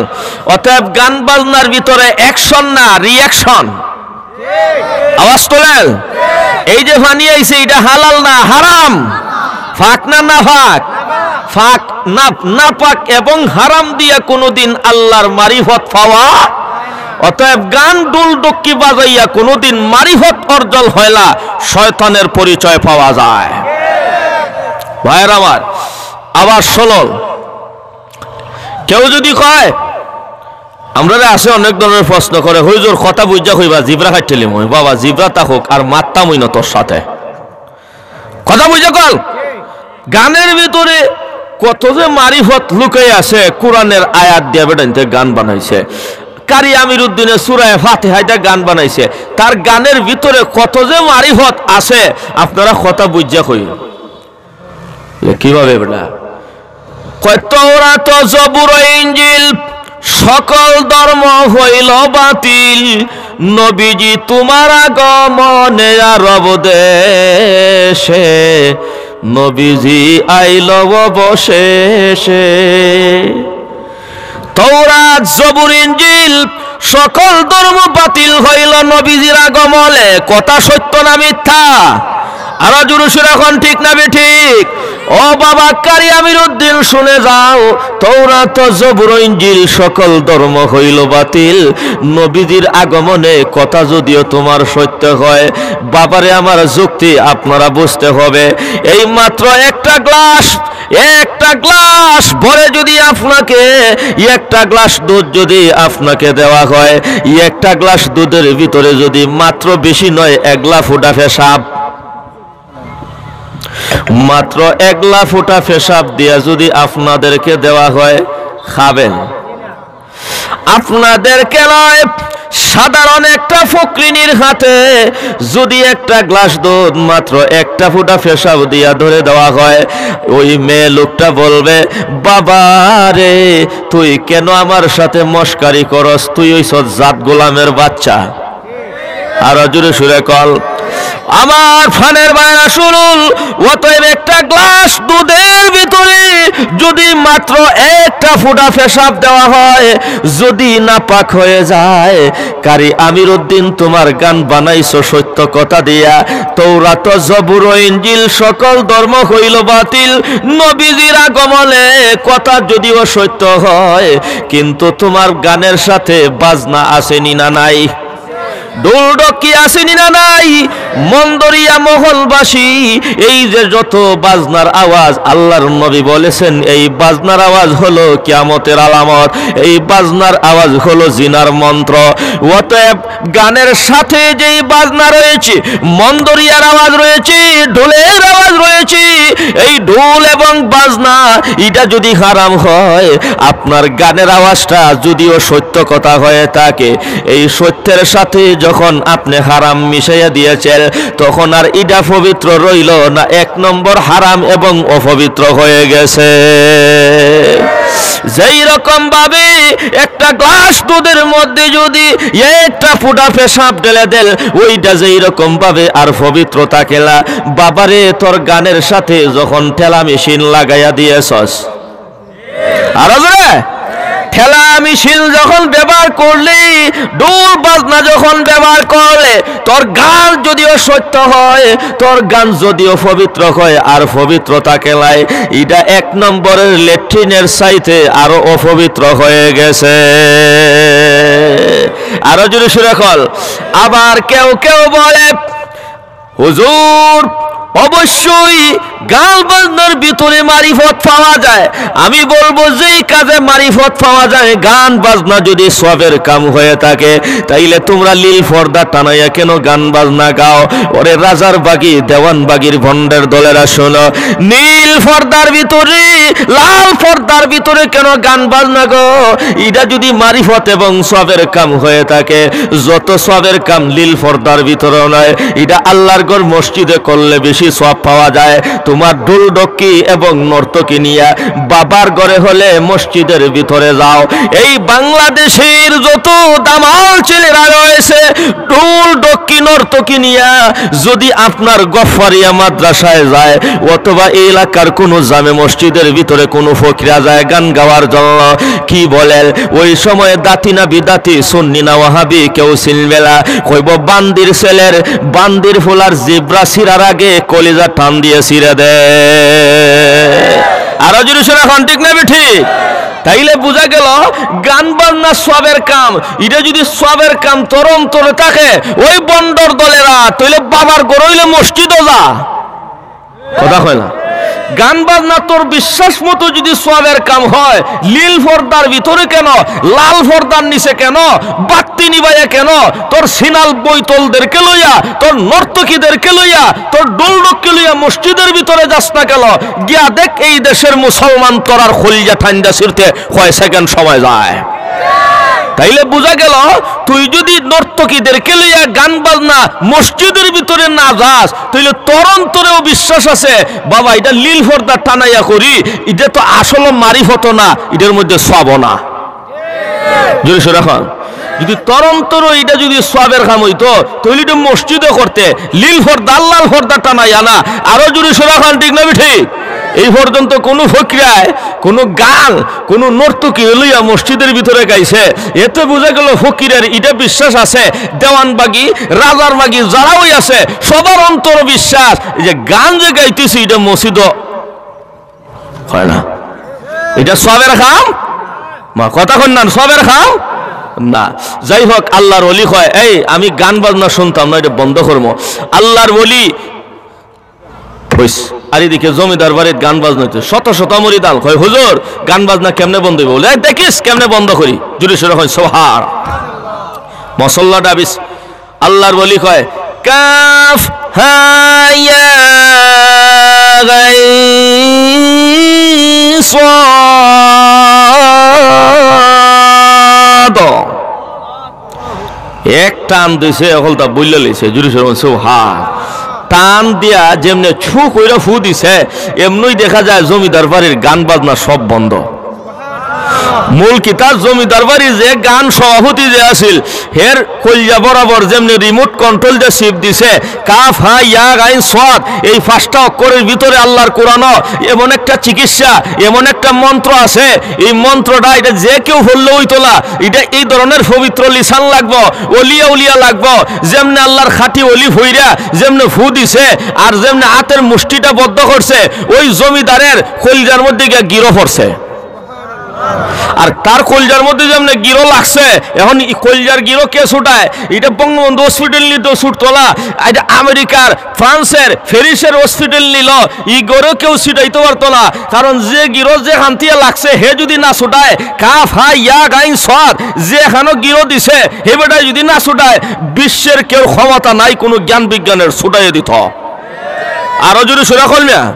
অতএব গান বাজনার ভিতরে অ্যাকশন না রিঅ্যাকশন? আওয়াজ তোলেন। এই যে ফানি আইছে, এটা হালাল না হারাম? পাক না নাপাক? পাক না, নাপাক এবং হারাম দিয়া কোনোদিন আল্লাহর মারিফত পাওয়া। অতএব গান ডুল ডুকি বাজাইয়া কোনোদিন মারিফত অর্জন হয় না, শয়তানের পরিচয় পাওয়া যায়। ভাইয়ের আমার, আবার শুনুন, কেউ যদি কয়, আমরারে আছে অনেক ধরনের প্রশ্ন করে, "হুজুর, কথা বুঝা কইবা, জিব্রা কাটিলিমু।" বাবা, জিব্রা থাকুক, আর মাততামই না তোর সাথে। কথা বুঝা কল? গানের ভিতরে কত যে মারিফত লুকাই আছে, কোরআনের আয়াত দিয়া বেটাইন্তে গান বানাইছে। কারি আমিরুদ্দিনে সূরায়ে ফাতিহা দিয়া গান বানাইছে। তার গানের ভিতরে কত যে মারিফত আছে, আপনারা কথা বুঝিয়া কইন। বলে, "কিভাবে বেটা?" কয়, "তৌরাত, জবুর, ইঞ্জিল, সকল ধর্ম হইল বাতিল, নবীজি তোমার আগমনে আরব দেশে, নবীজি আইল অবশেষে।" তৌরাত, জবুর, ইঞ্জিল, সকল ধর্ম বাতিল হইল নবীজির আগমনে। কথা সত্য না মিথ্যা? আরো জোরে সুরে কন, ঠিক না বেঠিক? ও বাবা কারি আমিরুদ্দিন, শুনে যাও, তৌরাত, জবুর, ইঞ্জিল, সকল ধর্ম হইল বাতিল নবীজির আগমনে। কথা যদিও তোমার সত্য হয়, বাবারে আমার যুক্তি আপনারা বুঝতে হবে। এই মাত্র একটা গ্লাস, একটা গ্লাস ভরে যদি আপনাকে, একটা গ্লাস দুধ যদি আপনাকে দেওয়া হয়, একটা গ্লাস দুধের ভিতরে যদি মাত্র বেশি নয়, এগলা ফুটা পেশাব, মাত্র এগলা ফুটা পেশাব দিয়া যদি আপনাদেরকে দেওয়া হয়, খাবেন? আপনাদেরকে নয়, সাধারণ একটা ফকরিনীর হাতে যদি একটা গ্লাস দুধ মাত্র একটা ফুটা পেশাব দিয়া ধরে দেওয়া হয়, ওই মেয়ে লোকটা বলবে, "বাবা রে, তুই কেন আমার সাথে মস্কারি করস? তুই অইছস জাত গোলামের বাচ্চা।" আরো জোরে সুরে কন। আমার প্রাণের ভাইরা শুনুন, অতএব একটা গ্লাস দুধের ভিতরে যদি মাত্র একটা ফুটা পেশাব দেওয়া হয়, যদি নাপাক হয়ে যায়, কারি আমিরুদ্দিন তোমার গান বানাইছো সত্য কথা দিয়া, তৌরাত, জবুর, ইঞ্জিল সকল ধর্ম হইল বাতিল, নবীজির আগমনে কথা যদিও সত্য হয়, কিন্তু তোমার গানের সাথে বাজনা আছেনি না নাই? ঢোল ঢক্কি আছেনি না নাই? মন্দরিয়া মহলবাসী, এই যে যত বাজনার আওয়াজ, আল্লাহর নবী বলেছেন, এই বাজনার আওয়াজ হলো কিয়ামতের আলামত, এই বাজনার আওয়াজ হলো জিনার মন্ত্র। অতএব গানের সাথে যেই বাজনা রয়েছে, মন্দরিয়ার আওয়াজ রয়েছে, ঢোলের আওয়াজ রয়েছে, এই ঢোল এবং বাজনা, এটা যদি হারাম হয়, আপনার গানের আওয়াজটা যদিও সত্য কথা হয়ে থাকে, এই সত্যের সাথে যখন আপনি হারাম মিশাইয়া দিয়েছেন, তখন আর ইটা পবিত্র রইল না, এক নম্বর হারাম এবং অপবিত্র হয়ে গেছে। যেই রকম ভাবে একটা গ্লাস দুধের মধ্যে যদি একটা ফুটা পেশাব ঢেলে দেন, ওইটা যেই রকম ভাবে আর পবিত্র থাকে না। বাবারে, তোর গানের সাথে যখন ঠেলা মেশিন লাগাইয়া দিয়েছস, আরো জোরে। ঠেলা মেশিন যখন ব্যবহার করলি, ঢোল বাজনা যখন ব্যবহার করলে, তোর গান যদিও সত্য হয়, তোর গান যদিও পবিত্র হয়, আর পবিত্র থাকে নাই, এটা এক নম্বরের লেট্রিনের চাইতে আরো অপবিত্র হয়ে গেছে। আরো জোরে সুরে কন। আবার কেউ কেউ বলে, "হুজুর, অবশ্যই গান বাজনার ভিতরে মারিফত পাওয়া যায়।" আমি বলবো, যেই কাজে মারিফত পাওয়া যায়, গান বাজনা যদি সওয়াবের কাম হয়ে থাকে, তাইলে তোমরা নীল পর্দা টানাইয়া কেন গান বাজনা গাও? ওরে রাজার বাগি, দেওয়ান বাগির ভণ্ডের দলেরা, শোনো, নীল পর্দার ভিতরে, লাল পর্দার ভিতরে কেন গান বাজনা গো? এটা যদি মারিফত এবং সওয়াবের কাম হয়ে থাকে, যত সওয়াবের কাম নীল পর্দার ভিতরে নয়, এটা আল্লাহর ঘর মসজিদে করলে বেশি সওয়াব পাওয়া যায়। তোমার ঢোল ঢক্কি এবং নর্তকী নিয়া বাবার ঘরে হলে মসজিদের ভিতরে যাও। এই বাংলাদেশের যত দামাল ছেলেরা রয়েছে, ঢোল ঢক্কি নর্তকী নিয়া যদি আপনার গফফারিয়া মাদ্রাসায় যায় অথবা এই এলাকার কোনো জামে মসজিদের ভিতরে কোনো ফকিরা যায় গান গাওয়ার জন্য, কি বলেন? ওই সময় দাতি না বিদাতি, সুন্নি না ওয়াহাবি কেউ চিনবে না। কইব, "বান্দির ছেলের, বান্দির ফুলার জিব্রা ছিঁড়ার আগে কলিজা টান দিয়ে ছিঁড়ে দে।" আরো জোরে সুরে কন, ঠিক না বেঠিক? তাইলে বুঝা গেল, গান বাজনা সওয়াবের কাম। এটা যদি সওয়াবের কাম তোর অন্তরে থাকে, ওই ভণ্ডর দলেরা, তাইলে বাবার ঘর হইলে মসজিদও যা। কথা কয় না। গান বাজনা তোর বিশ্বাস মতো যদি সওয়াবের কাম হয়, নীল পর্দার ভিতরে কেন, লাল পর্দার নিচে কেন, বাত্তি নিবাইয়া কেন, তোর সিনাল বৈতলদেরকে লইয়া, তোর নর্তকীদেরকে লইয়া, তোর ঢোল ঢক্কি মসজিদের ভিতরে যাস না কেন? গিয়া দেখ, এই দেশের মুসলমান তোরার কলিজা ঠান্ডা ছিড়তে কয় সেকেন্ড সময় যায়। তাইলে বুঝা গেল, তুই যদি নর্তকীদেরকে লইয়া গান বাজনা মসজিদের ভিতরে না যাস, তাইলে তোর অন্তরেও বিশ্বাস আছে, বাবা, এটা লীল পর্দা টানাইয়া করি, এটা তো আসলে মারিফত না, এটার মধ্যে সওয়াব না। জোরে সোরে কন। যদি তোর অন্তরও এটা যদি সওয়াবের কাম হইতো, তাইলে এটা মসজিদে করতে, লীল পর্দা, লাল পর্দা টানাইয়া না। আরো জোরে সোরে কন, ঠিক না বেঠিক? এই পর্যন্ত কোনো ফকিরায় কোনো গান, কোনো নর্তকী লইয়া মসজিদের ভিতরে গাইছে, এতে বুঝা গেল ফকিরের এটা বিশ্বাস আছে, দেওয়ানবাগি, রাজারবাগি যারাও আছে, সবার অন্তর বিশ্বাস, এই যে গান যে গাইতেছি, এটা মসজিদও হয় না। এটা সওয়াবের কাম? মা, কথা কন না, সওয়াবের কাম না। যাই হোক, আল্লাহর ওলি কয়, "এই, আমি গান বাজনা শুনতাম না, এটা বন্ধ করবো।" আল্লাহর ওলি কইস, আর এদিকে জমিদার বাড়িত গান বাজনা হইতো, শত শত মুরিদান কয়, "হুজুর, গান বাজনা কেমনে বন্ধ হইব?" বলে, "এই দেখিস কেমনে বন্ধ করি।" জোরে সোরে কয়, "সুবহান।" মসল্লা ডাবিস, আল্লাহর ওলি কয়, "কাফ হা ইয়া গাইন সাদ।" এক টান দিছে, অকলতা বইল্লা লইছে, জোরে সোরে বলছে, "হা।" টান দিয়া যেমনে ছু কইরা ফু দিছে, এমনই দেখা যায় জমিদার বাড়ির গান বাজনা সব বন্ধ। মূল কিতা, জমিদার বাড়ি যে গান সভাপতি যে আছিল, হের কলজা বরাবর যেমনে রিমোট কন্ট্রোল যে চিপ দিছে, কাফ, হা, ইয়া, গাইন, সাদ, এই পাঁচটা অক্ষরের ভিতরে আল্লাহর কোরআনও এমন একটা চিকিৎসা, এমন একটা মন্ত্র আছে, এই মন্ত্রটা এটা যে কেউ পড়লে হইতো না, এটা এই ধরনের পবিত্র লিসান লাগবো, অলিয়া উলিয়া লাগবো, যেমনে আল্লাহর খাঁটি অলি ফইরা যেমনে ফু দিছে, আর যেমনে হাতের মুষ্টিটা বদ্ধ করছে, ওই জমিদারের কলজার মধ্যে গিয়া গিরো পড়ছে। আর তার কলজার মধ্যে যেমনে গিরো লাগছে, এখন ই কলজার গিরো কে ছুটায়? এটা বঙ্গবন্ধু হসপিটাল নিতে ছুটতো না, এটা আমেরিকার, ফ্রান্সের, প্যারিসের হসপিটাল নিল, ই গিরো কেউ ছুটাইতে পারতো না। কারণ যে গিরো যে খান্তিয়া লাগছে, হে যদি না ছুটায়, কাফ, হা, ইয়া, গাইন, সাদ, যে এখানো গিরো দিছে, হে বেটায় যদি না ছুটায়, বিশ্বের কেউ ক্ষমতা নাই কোনো জ্ঞান বিজ্ঞানের ছুটাইয়া দিত। আরো জোরে সোরে কইল না।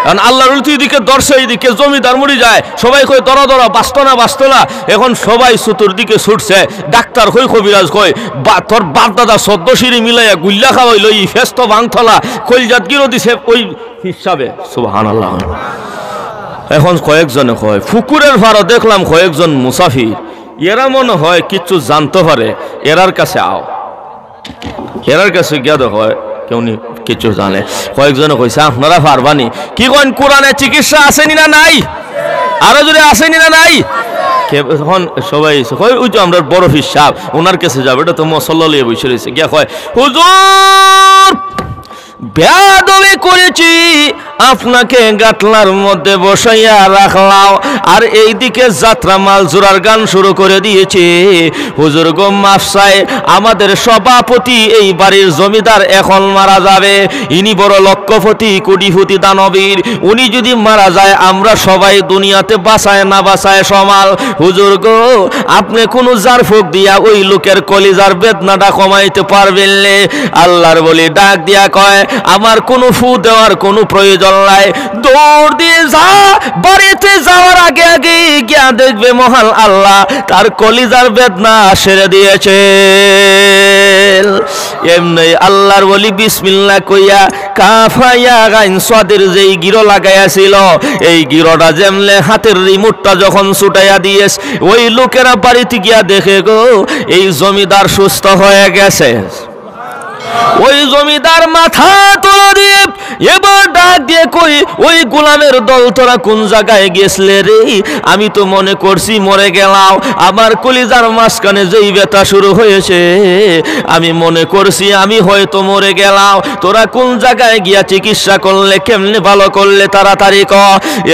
কারণ আল্লাহর ওলি তো এদিকে ধরছে, এদিকে জমিদার মরি যায়, সবাই কয়, "ধরা, ধরা, বাঁচতো না, বাঁচতো না।" এখন সবাই চতুর্দিকে ছুটছে, ডাক্তার কই, কবিরাজ কই, বা-, তোর বাপ দাদা চোদ্দ সিঁড়ি মিলাইয়া গুল্লা খাওয়াইলো, ই ফেস্ত ভাঙতলা, কলজাত গিরো দিছে ওই হিসাবে। সুবহানাল্লাহ। এখন কয়েকজনে কয়, পুকুরের পাড়ো দেখলাম কয়েকজন মুসাফির, এরা মনে হয় কিচ্ছু জানতে পারে, এরার কাছে আও। এরার কাছে গিয়া দেখো, কেউ নি কিছু জানে। কয়েকজনে কইছে, "আপনারা পারবানি?" কি কইন, কোরআনে চিকিৎসা আছেনি না নাই? আরো জোরে, আছেনি না নাই? কে, এখন সবাই কয়, "ওই তো আমরার বড় পীর সাব, ওনার কাছে যাবে, এটা তো মসল্লা লইয়া বসে রয়েছে।" গিয়া কয়, "হুজুর, বেয়াদবি করেছি, আপনাকে গাটলার মধ্যে বসাইয়া রাখলাম, আর এইদিকে যাত্রা মাল জোড়ার গান শুরু করে দিয়েছে। হুজুর গো, মাফ চাই, আমাদের সভাপতি, এই বাড়ির জমিদার এখন মারা যাবে। ইনি বড় লক্ষপতি, কোটিপতি দানবীর। উনি যদি মারা যায়, আমরা সবাই দুনিয়াতে বাঁচায় না বাঁচায় সমান। হুজুর গো, আপনি কোনো ঝাড়ফুঁক দিয়া ওই লোকের কলিজার বেদনাটা কমাইতে পারবেন নে?" আল্লাহর ওলি ডাক দিয়া কয়, "আমার কোনো ফু দেওয়ার কোনো প্রয়োজন নাই, দৌড় দিয়ে যা, বাড়িতে যাওয়ার আগে আগে গিয়া দেখবে মহান আল্লাহ তার কলিজার বেদনা সেরে দিয়েছে।" এমনি আল্লাহর ওলি বিসমিল্লাহ কইয়া কাফ, হা, ইয়া, গাইন, সাদের যেই গিরো লাগাইয়া ছিল, এই গিরোটা যেমনে হাতের রিমোটটা যখন ছুটাইয়া দিয়েস, ওই লোকেরা বাড়িতে গিয়া দেখে গো, এই জমিদার সুস্থ হয়ে গেছে। ওই জমিদার মাথা তুলে দিয়ে এবার ডাক দিয়ে কই, "ওই গোলামের দল, তোরা কোন জায়গায় গেছলে রে? আমি তো মনে করছি মরে গেলাম, আমার কলিজার মাঝখানে যেই ব্যথা শুরু হয়েছে, আমি মনে করছি আমি হয়তো মরে গেলাম। তোরা কোন জায়গায় গিয়া চিকিৎসা করলে, কেমনে ভালো করলে, তাড়াতাড়ি ক।"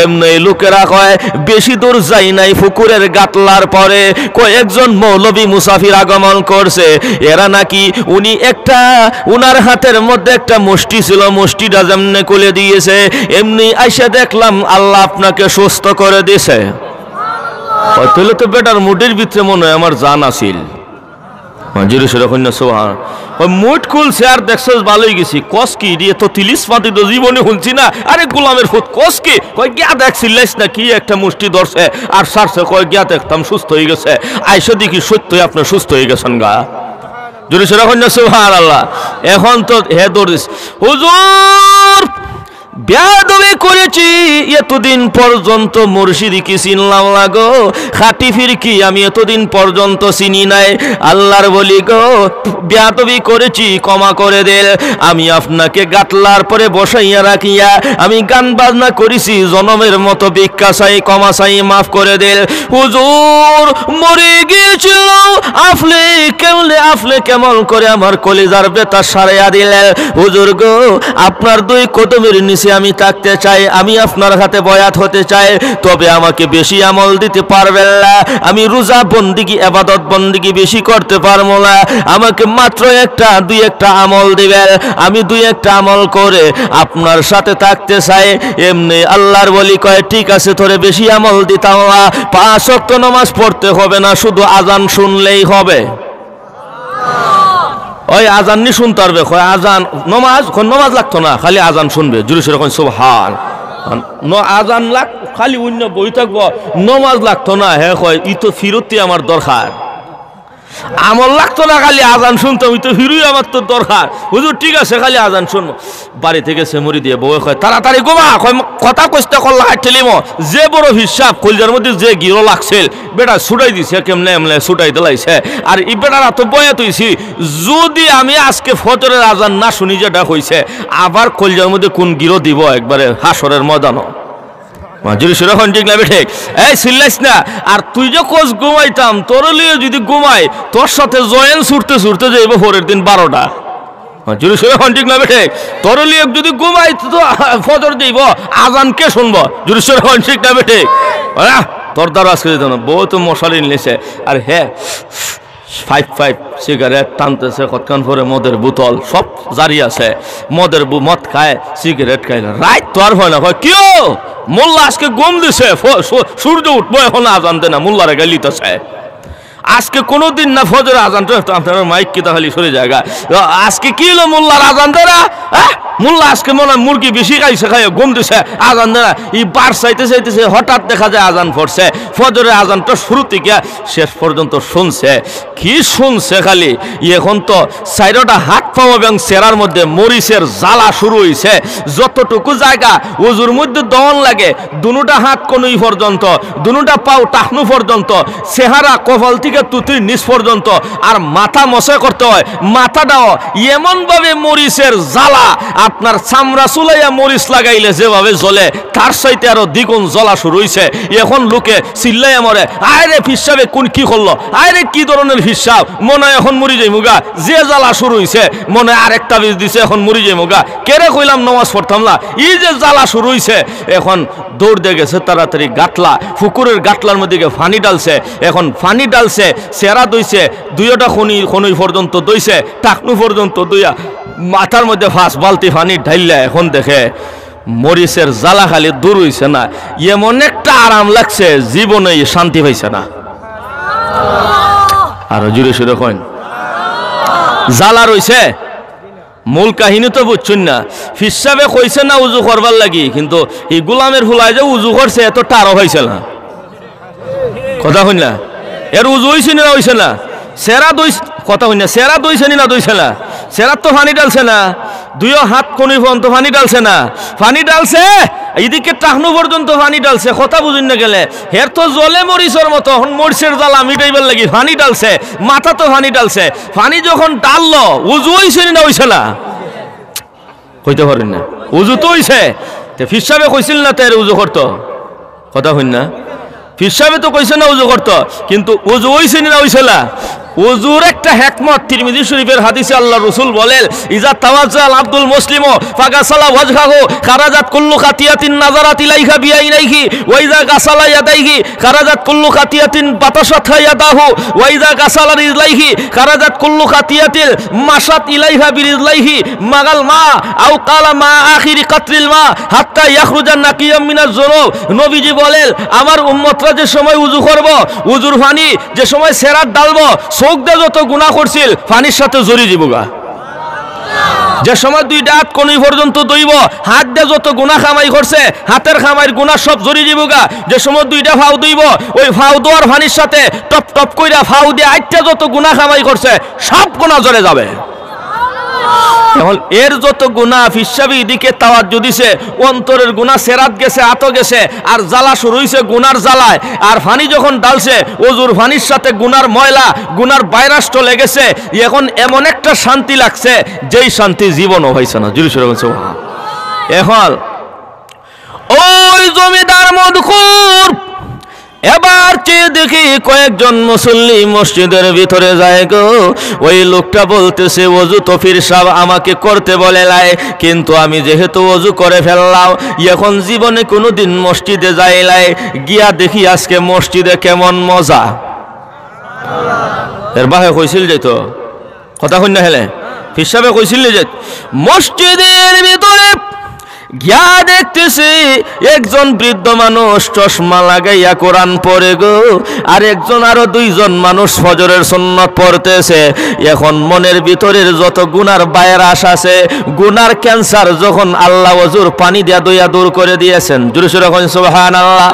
এমনি লোকেরা কয়, "বেশি দূর যাই নাই, পুকুরের গাটলার পরে কয়েকজন মৌলবী মুসাফির আগমন করছে। এরা নাকি, উনি একটা, উনার হাতের মধ্যে একটা মুষ্টি ছিল, মুষ্টিটা যেমনে খুলে দিয়েছে, এমনি আইসা দেখলাম আল্লাহ আপনাকে সুস্থ করে দিছে।" ও, তাহলে তো বেটার মুটির ভিতরে মনে হয় আমার জান আছিল। হ্যাঁ, জোরে সোরে কইন না, সুবহান। ওই মুঠ খুলছে আর দেখছস ভালোই গেছি। কস কি? ইডি এত তিলিস মাটি তো জীবনে হুনছি না। আরে গোলামের ফুত, কস কি? কয়, "গিয়া দেখ, চিল্লাইস না, কি একটা মুষ্টি ধরছে আর ছাড়ছে।" কয়, "গিয়া দেখতাম সুস্থ হয়ে গেছে।" আইসো দেখি সত্যই আপনি সুস্থ হয়ে গেছেন গা। জোরে সোরে কইন না, সুবহানাল্লাহ। এখন তো হে দৌড় দিস, "হুজুর, বেয়াদবি করেছি, এতদিন পর্যন্ত মুর্শিদ কি চিনলাম না গো, খাঁটি পীর কি আমি এতদিন পর্যন্ত চিনি নাই।" আল্লাহর বলি গো, বেয়াদবি করেছি, ক্ষমা করে দেন। আমি আপনাকে গাটলার পরে বসাইয়া রাখিয়া আমি গান বাজনা করেছি, জনমের মতো ভিক্ষা চাই, ক্ষমা চাই, মাফ করে দেন। হুজুর, মরে গিয়েছিল, আপনি কেমনে, আপনি কেমন করে আমার কলিজার বেতা সারাইয়া দিলেন? হুজুর গো, আপনার দুই কদমের নিচে আমি থাকতে চাই, আমি আপনার হাতে বয়াত হতে চাই, তবে আমাকে বেশি আমল দিতে পারবেন না। আমি রোজা বন্দিগি, এবাদত বন্দিগি বেশি করতে পারবো না, আমাকে মাত্র একটা, দুই একটা আমল দিবেন, আমি দুই একটা আমল করে আপনার সাথে থাকতে চাই। এমনি আল্লাহর বলি কয়, "ঠিক আছে, তোরে বেশি আমল দিতাম না, পাঁচ ওয়াক্ত নামাজ পড়তে হবে না, শুধু আজান শুনলেই হবে।" ওই আজান নি শুনতে পারবে, কয় আজান, নমাজ, কয় নমাজ লাগতো না, খালি আজান শুনবে। জোরে সোরে কইন সুবহান। ন-, আজান লাগ-, খালি অন্য বই থাকবো, নমাজ লাগতো না। হে কয়, "ই তো ফিরতি আমার দরকার, আমল লাগতো না, খালি আজান শুনতাম, ই তো ফিরুই আমার তো দরকার।" হুজুর, ঠিক আছে, খালি আজান শুনবো। বাড়িতে গেছে মুড়ি দিয়ে, বউয়ে কয়, "তাড়াতাড়ি ঘুমা।" কয়, "কথা কইতে কল্লা কাটতে লিমো।" যে বড় হিসাব, কলজার মধ্যে যে গিরো লাগছিল, বেটা ছুটাই দিছে, কেমনে এমনে ছুটাই দিলাইছে। আর ই বেটারা তো বয়াত হইছি, যদি আমি আজকে ফজরের আজান না শুনি, যেটা কইছে, আবার কলজার মধ্যে কোন গিরো দিব একবারে হাসরের ময়দানো। মা, জোরে সোরে কইন, ঠিক না বেঠিক? এই চিল্লাইস না। আর তুই যে কস ঘুমাইতাম, তোর লিয়ে যদি ঘুমাই, তোর সাথে জয়েন ছুটতে ছুটতে যাইবো পরের দিন বারোটা। হ্যাঁ, জোরে সোরে কইন, ঠিক না বেঠিক? তোর লিয়ে যদি ঘুমাই তো ফজর দিব, আজান কে শুনবো? জোরে সোরে কইন, ঠিক না বেঠিক? আহ, তোর দ্বারা আজকে দিত না, বউ তো মশারি নিছে। আর হে, ফাইভ ফাইভ সিগারেট টানতেছে, কতক্ষণ পরে মদের বোতল, সব জারি আছে। মদের বু-, মদ খায়, সিগারেট খায় না। রাইত তো আর হয় না, কয়, "কিও, মোল্লা আজকে ঘুম দিছে, ফ-, সু-, সূর্য উঠবো, এখন আজান দে না, মোল্লারে গাইলিতেছে।" আজকে কোনো দিন না ফজরের আজান তো, আপনার মাইক কিতা খালি সরে জায়গা। আজকে কি হলো, মোল্লার আজান দে না? হ্যাঁ? মোল্লা আজকে মনে হয় মুরগি বেশি খাইছে, খাইয়া ঘুম দিছে, আজান দে না। ই বার চাইতে চাইতেছে, হঠাৎ দেখা যায় আজান পড়ছে। ফজরের আজানটা শুরু থেকে শেষ পর্যন্ত শুনছে। কি শুনছে খালি? এখন তো চাইরোটা হাত পাও এবং চেরার মধ্যে মরিচের জ্বালা শুরু হইছে। যতটুকু জায়গা উজুর মধ্যে দহন লাগে, দুনুটা হাত কনুই পর্যন্ত, দুনুটা পাও টাকনু পর্যন্ত, চেহারা কপাল থেকে তুতির নিচ পর্যন্ত, আর মাথা মসে করতে হয়। মাথাটাও এমনভাবে মরিচের জ্বালা, আপনার চামড়া চুলাইয়া মরিচ লাগাইলে যেভাবে জ্বলে, তার চাইতে আরো দ্বিগুণ জ্বলা শুরু হইছে। এখন লোকে চিল্লাইয়া মরে, "আয় রে, ফির সাবে কোন কি করলো? আয় রে, কি ধরনের ফির সাব? মনে হয় এখন মরি যাইমুগা।" যে জ্বালা শুরু হইছে, মনে হয় আরেকটা বিষ দিছে, এখন মরি যাইমুগা। কেরে কইলাম নমাজ পড়তাম না, এই যে জ্বালা শুরু হইছে, এখন দৌড় দিয়ে গেছে তাড়াতাড়ি গাটলা, পুকুরের গাটলার মধ্যে গিয়ে পানি ঢালছে। এখন পানি ঢালছে, চেরা ধইছে, দুইটা কনুই, কনুই পর্যন্ত ধইছে, টাকনু পর্যন্ত ধইয়া মাথার মধ্যে পাঁচ বালতি পানি ঢাইল্লা এখন দেখে মরিচের জ্বালা খালি দূর হইছে না, এমন একটা আরাম লাগছে, জীবনে ই শান্তি পাইছে না। আরো জোরে সোরে কইন, জ্বালা রইছে। মূল কাহিনী তো বুঝছইন না। ফির সাবে কইছে না উজু করবার লাগি, কিন্তু ই গোলামের ফুলায় যে উজু করছে, এত টারও পাইছে না। কথা কইন না? এর উজু হইছে না, হইছে না? চেরা ধইছে, কথা কইন না, চেরা ধইছে নি না ধইছে না? চেরাত তো পানি ঢালছে না, দুইও হাত কনুই পর্যন্ত পানি ঢালছে না? পানি ঢালছে, এইদিকে টাকনু পর্যন্ত পানি ঢালছে। কথা বুঝইন না কেনে? হের তো জ্বলে মরিচর মতো, এখন মরিচের জ্বালা মিটাইবার লাগি পানি ঢালছে, মাথাত পানি ঢালছে। পানি যখন ঢাললো, উজু হইছে নি না হইছে না? কইতা পারইন না। উজু তো হইছে। তে ফির সাবে কইছিল না তাইরে উজু করতো? কথা কইন না। ফির সাবে তো কইছে না উজু করতো, কিন্তু উজু হইছে নি না হইছে না? উজুর একটা হেকমত, তিরমিজি শরীফের হাদিসে আল্লাহর রসুল বলেন, "ইজা তাওয়াজ্জা আল আব্দুল মুসলিমু ফাগাসালা ওয়াজহাহু খারাজাত কুল্লু খাতিয়াতিন নাজারাত ইলাইহা বিআইনাইহি, ওয়া ইজা গাসালা ইয়াদাইহি খারাজাত কুল্লু খাতিয়াতিন বাতাসাতহা ইয়াদাহু, ওয়া ইজা গাসালা রিজলাইহি খারাজাত কুল্লু খাতিয়াতিন মাশাত ইলাইহা বিরিজলাইহি, মাগাল মা আও কালা মা আখিরি কাতরিল মা হাত্তা ইয়াখরুজা নাকিয়াম মিনাজ জুনুব।" নবীজি বলেন, আমার উম্মতরা যে সময় উজু করব, উজুর পানি যে সময় চেরাত ঢালবো, ছ চউখ দে যত গুনা করছিল, পানির সাথে ঝরি যিবোগা। যে সময় দুইটা আত কনুই পর্যন্ত ধইবো, আত দে যত গুনা কামাই করছে, আতর কামাইর গুনা সব ঝরি যিবোগা। যে সময় দুইটা পাও ধইবো, ওই পাও ধোয়ার পানির সাথে টপ টপ কইরা পাও দিয়া আইট্টা যত গুনা কামাই করছে, সব গুনা ঝরে যাবে। এখন এর যত গুনা, ফিরসাবে ইদিকে তাওয়াজ্জু দিছে, অন্তরের গুনা সেরাত গেছে, আতো গেছে, আর জ্বালা শুরু অইছে গুনার জ্বালায়। আর পানি যখন ঢালছে, অজুর পানির সাথে গুনার ময়লা, গুনার ভাইরাস চলে গেছে। এখন এমন একটা শান্তি লাগছে, যেই শান্তি জীবনও পাইছে না। জোরে সোরে বলছে, "ওয়াহ।" এখন ওই জমিদার মদখুর এবার চেয়ে দেখি কয়েকজন মুসল্লি মসজিদের ভিতরে যায় গো। ওই লোকটা বলতেছে, "অজু তো পীর সাব আমাকে করতে বলে লাই, কিন্তু আমি যেহেতু অজু করে ফেললাম, এখন জীবনে কোনোদিন মসজিদে যাই লাই, গিয়া দেখি আজকে মসজিদে কেমন মজা।" এর বাহে কইছিল যে তো কথা কইন না হেলে, ফিরসাবে কইছিল যে মসজিদের ভিতরে গিয়া দেখতেছি একজন বৃদ্ধ মানুষ চশমা লাগাইয়া কোরআন পড়ে গো, আর একজন আরো দুইজন মানুষ ফজরের সুন্নত পড়তেছে। এখন মনের ভিতরের যত গুনার ভাইরাস আছে, গুনার ক্যান্সার যখন আল্লাহ অজুর পানি দিয়া ধইয়া দূর করে দিয়েছেন, জোরে সোরে কইন সুবহানাল্লাহ।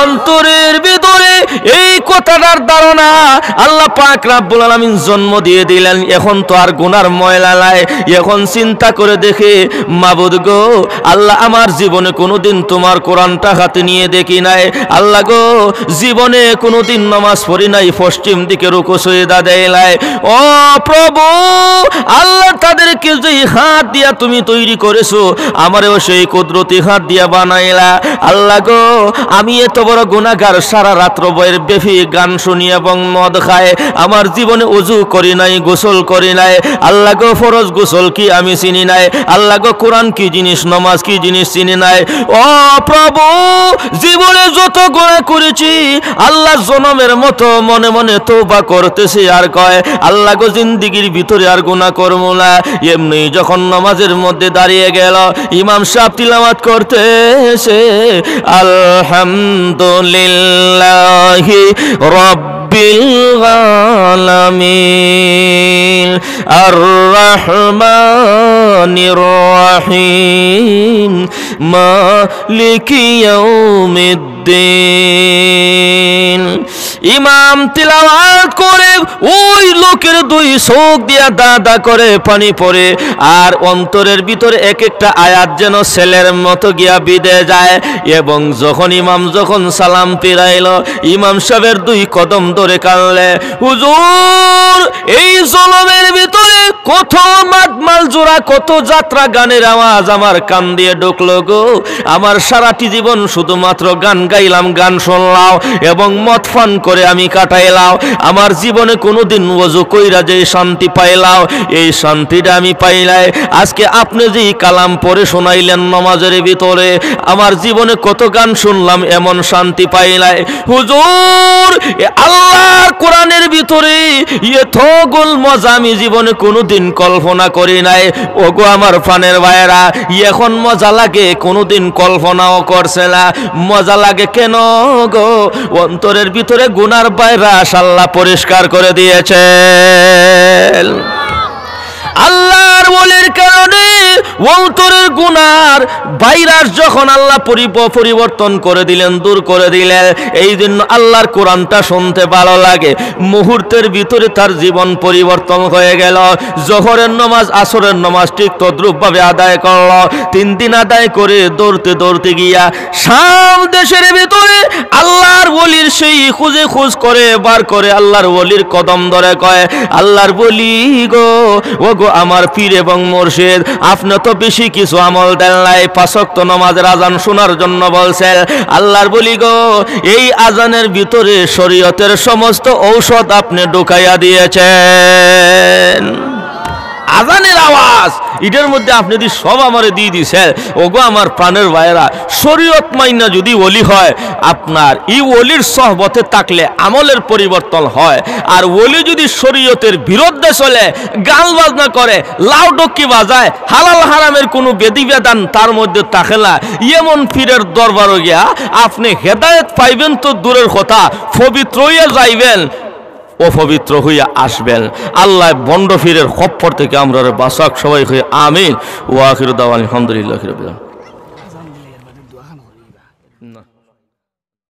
অন্তরের ভিতরে এই কথাটার ধারণা, আল্লাহ পাক রাব্বুল আলামিন জন্ম দিয়ে দিলেন, এখন তো আর গুনার ময়লা নাই। এখন চিন্তা করে দেখে, "মাবুদ গো, আল্লাহ, আমার জীবনে কোনোদিন তোমার কোরআনটা হাতে নিয়ে দেখি নাই। আল্লাহ গো, জীবনে কোনোদিন নামাজ পড়ি নাই, পশ্চিম দিকে রুকু সজদা দেই নাই। ও প্রভু, আল্লাহ, তাদেরকে যেই হাত দিয়া তুমি তৈরি করেছো, আমারেও সেই কুদরতি হাত দিয়া বানাইলা। আল্লাহ গো, আমি এত বড় গুনাহগার, সারা রাত্র বইয়ের বেফি গান শুনি এবং মদ খায়, আমার জীবনে অজু করি নাই, গোসল করি নাই। আল্লাহ গো, ফরজ গোসল কি আমি চিনি নাই। আল্লাহ গো, কোরআন কি জিনিস, নামাজ কি জিনিস চিনি নাই। ও প্রভু, জীবনে যত গুনাহ করেছি, আল্লাহ, জনমের মতো মনে মনে তওবা করতেছি।" আর কয়, "আল্লাহ গো, জিন্দিগির ভিতরে আর গুনাহ করবো না।" এমনি যখন নামাজের মধ্যে দাঁড়িয়ে গেল, ইমাম সাহেব তিলাওয়াত করতেছে, "আলহামদুলিল্লাহি রাব্বিল আলামিন, আর রহমানির রহিম, মালিকি ইয়াউমিদ্দিন।" ইমাম তিলাওয়াত করে, ওই লোকের দুই চোখ দিয়া দা দা করে পানি পড়ে, আর অন্তরের ভিতরে এক একটা আয়াত যেন সেলের মতো গিয়া বিঁধে যায়। এবং যখন ইমাম যখন সালাম ফিরাইল, ইমাম সাহেবের দুই কদম ধরে কানলে, "হুজুর, এই জলমের ভিতরে কত মাতমাল জোড়া, কত যাত্রা গানের আওয়াজ আমার কান দিয়ে ঢুকলো গো। আমার সারাটি জীবন শুধুমাত্র গান গাইলাম, গান শুনলাম এবং মদ পান করে আমি কাটাইলাম। আমার জীবনে কোনোদিন অজু কইরা যে শান্তি পাইলাম, এই শান্তিটা আমি পাইলাই। আজকে আপনি যেই কালাম পড়ে শোনাইলেন নামাজের ভিতরে, আমার জীবনে কত গান শুনলাম, এমন শান্তি পাইলাই।" হুজুর, এ আল্লাহর কোরআনের ভিতরে এতগুল মজা আমি জীবনে কোনোদিন কল্পনা করি নাই। ওগো আমার প্রাণের ভাইরা, এখন মজা লাগে, কোনোদিন কল্পনাও করছে না। মজা লাগে কেন গো? অন্তরের ভিতরে গুনার ভাইরাস আল্লাহ পরিষ্কার করে দিয়েছেন। আল্লাহর ওলির কারণে অন্তরের গুনার ভাইরাস যখন আল্লাহ পরি-, পরিবর্তন করে দিলেন, দূর করে দিলেন, এই জন্য আল্লাহর কোরআনটা শুনতে ভালো লাগে। মুহূর্তের ভিতরে তার জীবন পরিবর্তন হয়ে গেল। জোহরের নামাজ, আসরের নামাজ ঠিক তদ্রূপভাবে আদায় করলো। তিন দিন আদায় করে দৌড়তে দৌড়তে গিয়া শাম দেশের ভিতরে আল্লাহর ওলির সেই খুঁজে খুঁজ করে বার করে আল্লাহর ওলির কদম ধরে কয়, "আল্লাহর ওলি গো, ও গো আমার পীর এবং মুর্শিদ, আপনি তো বেশি কিছু আমল দেন নাই, পাঁচ ওয়াক্ত নামাজের আজান শোনার জন্য বলছেন। আল্লাহর ওলি গো, এই আজানের ভিতরে শরীয়তের সমস্ত ঔষধ আপনি ঢুকাইয়া দিয়েছেন।" আজানের আওয়াজ, ইটার মধ্যে আপনি যদি সব আমারে দিয়ে দিছেন, ওগো আমার প্রাণের ভাইরা, শরীয়ত মাইনা যদি ওলি হয়, আপনার এই ওলির সহবতে থাকলে আমলের পরিবর্তন হয়। আর ওলি যদি শরীয়তের বিরুদ্ধে চলে, গান বাজনা করে, লাউ ডক্কি বাজায়, হালাল হারামের কোনো বিধিবিধান তার মধ্যে থাকে না, এমন পীরের দরবারও গিয়া আপনি হেদায়েত পাইবেন তো দূরের কথা, পবিত্র হইয়া যাইবেন। অপবিত্র হইয়া আসবেন। আল্লাহ ভণ্ড পীরের খপ্পর থেকে আমরারে বাঁচাক, সবাই কই আমিন। ওয়া আখিরু দাওয়ানা আলহামদুলিল্লাহি রাব্বিল আলামিন।